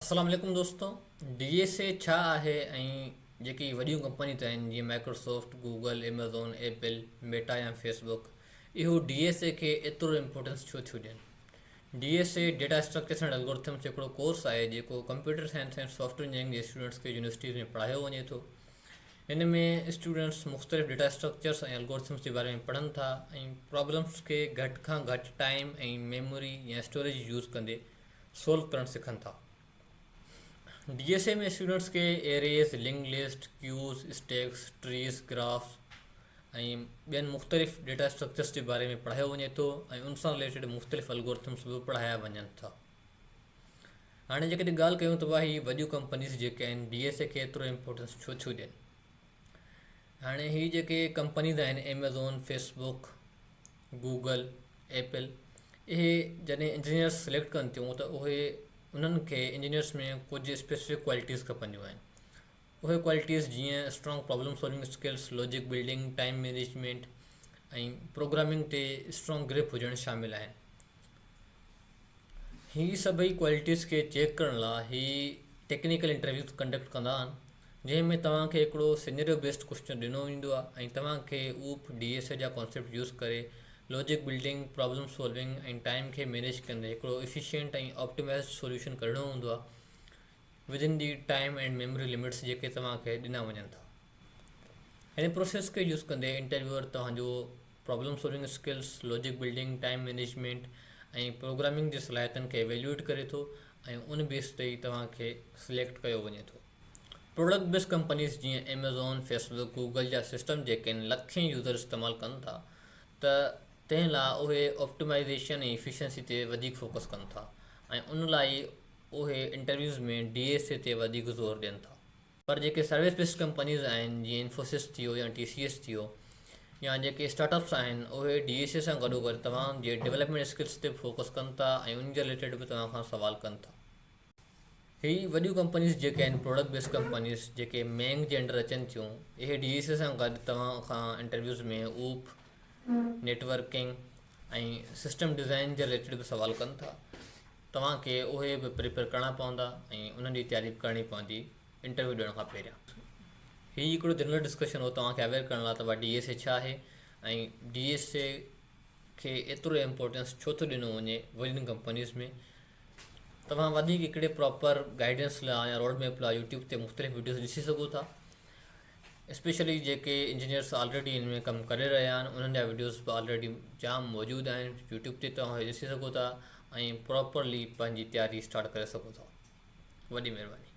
السلام عليڪم دوستو ڊي ايس اي ڇا آهي ۽ جيڪي وڏيون ڪمپنيون آهن جيئن Microsoft, Google, Amazon, Apple, Meta يا فيس بڪ اهو ڊي ايس اي کي ايترو امپورٽنس ڇو ٿيون ڏين؟ D S A data structures and algorithms هڪڙو ڪورس آهي جيڪو ڪمپيوٽر سائنس ۽ سافٽويئر انجنيئرنگ جي اسٽوڊنٽس کي يونيورسٽيز ۾ پڙهايو وڃي ٿو. هن ۾ اسٽوڊنٽس مختلف ڊيٽا اسٽرڪچرس ۽ الگورٿمس جي باري ۾ پڙهن ٿا ۽ پرابلمس کي گهٽ کان گهٽ ٽائيم ۽ ميموري يا اسٽوريج يوز ڪندي سولو ڪرڻ سکن ٿا. ڊي ايس اي ۾ اسٽوڊنٽس کي arrays, linked list, queues, stacks, trees, graphs ۽ ٻين مختلف ڊيٽا اسٽرڪچرس جي باري ۾ پڙهايو وڃي ٿو ۽ ان سان رليٽيڊ مختلف الگورٿمس به پڙهايا وڃن ٿا. هاڻي جيڪڏهن ڳالهه ڪيون ته هي وڏيون ڪمپنيز جيڪي آهن ڊي ايس اي کي ايترو امپورٽنس ڇو ٿيون ڏين؟ هاڻي هي جيڪي ڪمپنيز آهن ايميزون، فيسبڪ، گوگل، ايپل اهي جڏهن انجنيئرس سليڪٽ ڪن ٿيون ته اهي انهن کي انجنيئرس ۾ ڪجهه اسپيسفڪ ڪوالٽيز کپنديون آهن. اهي ڪوالٽيز جيئن strong problem solving skills, logic building, time management ۽ programming تي اسٽرانگ گرپ هجڻ شامل آهن. هي سڀئي ڪوالٽيز کي چيڪ ڪرڻ لاء هي ٽيڪنيڪل انٽرويوز ڪنڊڪٽ ڪندا آهن جنهن ۾ توهان کي هڪڙو سينيريو بيسڊ ڪوشچن ڏنو ويندو آهي ۽ توهان کي اوپ ڊي ايس اي جا ڪانسيپٽ يوز ڪري logic building, problem solving ۽ time کي مينيج ڪندي هڪڙو افيشنٽ ۽ آپٽيمائزڊ سوليوشن ڪڍڻو هوندو آهي. Within the time and memory limits جيڪي توهان کي ڏنا وڃن ٿا. هن پروسيس کي يوز ڪندي انٽرويوئر توهان جو problem solving skills, logic building, time management ۽ programming جي صلاحيتن کي ايويليوئيٽ ڪري ٿو ۽ ان بيس تي ئي توهان کي سليڪٽ ڪيو وڃي ٿو. پروڊڪٽ بيس ڪمپنيز جيئن ايميزون، فيسبڪ، گوگل جا سسٽم جيڪي لکين يوزر استعمال ڪن ٿا ته تنهن لاء اهي آپٽيمائيزيشن ۽ ايفيشنسي تي وڌيڪ فوڪس ڪن ٿا ۽ ان لاء ئي اهي انٽرويوز ۾ ڊي ايس اي تي وڌيڪ زور ڏين ٿا. پر جيڪي سروس بيسڊ ڪمپنيز آهن جيئن انفوسس ٿيو يا ٽي سي ايس ٿيو يا جيڪي اسٽارٽ اپس آهن اهي ڊي ايس اي سان گڏوگڏ توهان جي ڊولپمينٽ اسڪلس تي به فوڪس ڪن ٿا ۽ ان جي رليٽيڊ به توهان کان سوال ڪن ٿا. هي وڏيون ڪمپنيز جيڪي آهن پروڊڪٽ بيسڊ ڪمپنيز جيڪي مينگ جي انڊر اچن ٿيون اهي ڊي ايس اي سان گڏ توهان کان انٽرويوز ۾ اوپ، نيٽورڪنگ ۽ سسٽم ڊزائن جي رليٽيڊ به سوال ڪن ٿا. توهان کي اهي به پريپيئر ڪرڻا پوندا ۽ انهن جي تياري به ڪرڻي پوندي انٽرويو ڏيڻ کان پهريان. هي هڪڙو جنرل ڊسڪشن هو توهان کي اويئر ڪرڻ لاء ته ڊي ايس اي ڇا آهي ۽ ڊي ايس اي کي ايترو امپورٽنس ڇو ٿو ڏنو وڃي وڏين ڪمپنيز ۾. توهان وڌيڪ هڪڙي پراپر گائيڊنس لاء يا روڊ ميپ لاء يوٽيوب تي مختلف وڊيوز ڏسي سگهو ٿا. اسپيشلي جيڪي انجنيئرس آلريڊي ان ۾ ڪم ڪري رهيا آهن انهن جا وڊيوز به آلريڊي جام موجود آهن يوٽيوب تي توهان ڏسي سگهو ٿا ۽ پراپرلي پنهنجي تياري اسٽارٽ ڪري سگهو ٿا. وڏي مهرباني.